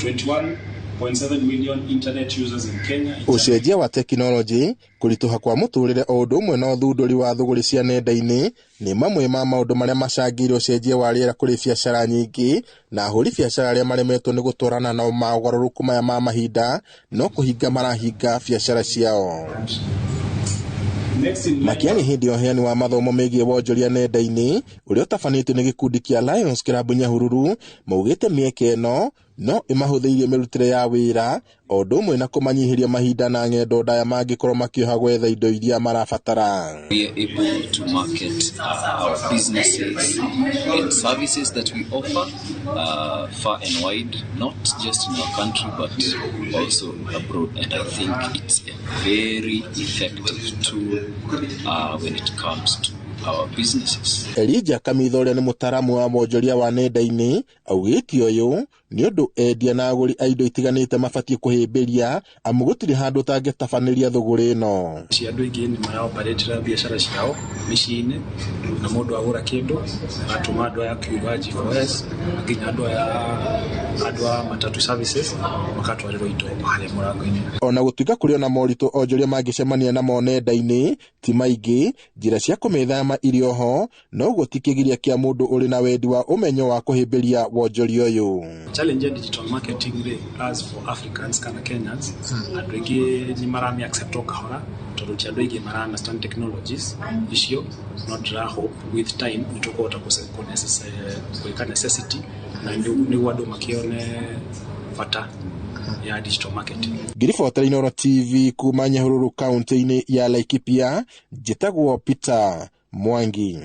21.7 million internet users in Kenya. Ũcenjia wa tekinoronjĩ, kũritũha kwa mũtũrĩre o ũndũ ũmwe na ũthundũri wa thũgũrĩ cia nenda-inĩ nĩ mamwe ma maũndũ marĩa macangĩire ũcenjia wa rĩera kũrĩ biacara nyingĩ, na ahũri biacara arĩa maremetwo nĩ gũtwarana na mogarũrũku maya ma mahinda no kũhinga marahinga biacara ciao. Next in line, Makĩaria hĩndĩ ya ũheani wa mathomo megiĩ wonjoria nenda-inĩ ũrĩa ũtabanĩtio nĩ gĩkundi kĩa Lions Club Nyahururu, maugĩte mĩeke ĩno no ĩmahũthĩirie mĩrutĩre ya wĩra o ũndũ ũmwe na kũmanyihĩria mahinda na ng'endo ndaya mangĩkorwo makĩoha gwetha indo iria marabatara. We are able to market our businesses and services that we offer far and wide, not just in our country but also abroad. And I think it's a very effective tool when it comes to our businesses. Elijah Kamitho ũrĩa nĩ mũtaaramu wa wonjoria wa nenda-inĩ augĩte ũyũ nĩ ũndũ endia na agũri a indo itiganĩte mabatiĩ kũhĩmbĩria amu gũtirĩ handũ ũtangĩtabanĩria thũgũrĩ ĩno. Ci andũ aingĩ nĩ maraoperĩtĩra biacara ciao mĩciĩ-inĩ, na mũndũ agũra kĩndũ agatũma andũ aya akiuga G4S nginya andũ aya, andũ a matatu services, magatwarĩrwo indo harĩa mũrango-inĩ. Ona gũtuĩka kũrĩ ona moritũ onjoria mangĩcemania namo nenda-inĩ ti maingĩ, njĩra cia kũmĩthema irĩ oho, no ũguo ti kĩgiria kĩa mũndũ ũrĩ na wendi wa ũmenyo wa kũhĩmbĩria wonjoria ũyũ. Challenge ya digital marketing rĩ, as for Africans kana Kenyans, andũ aingĩ nĩ marami accept o kahora tondũ ti andũ aingĩ mara understand technologies icio, no ndĩra hope with time nĩ tũkũhota gwĩka necessity na nĩguo andũ makĩone bata ya digital marketing. Ngĩribotera Inooro TV kuma Nyahururu kaunti-inĩ ya Laikipia, njĩtagwo Peter Mwangi.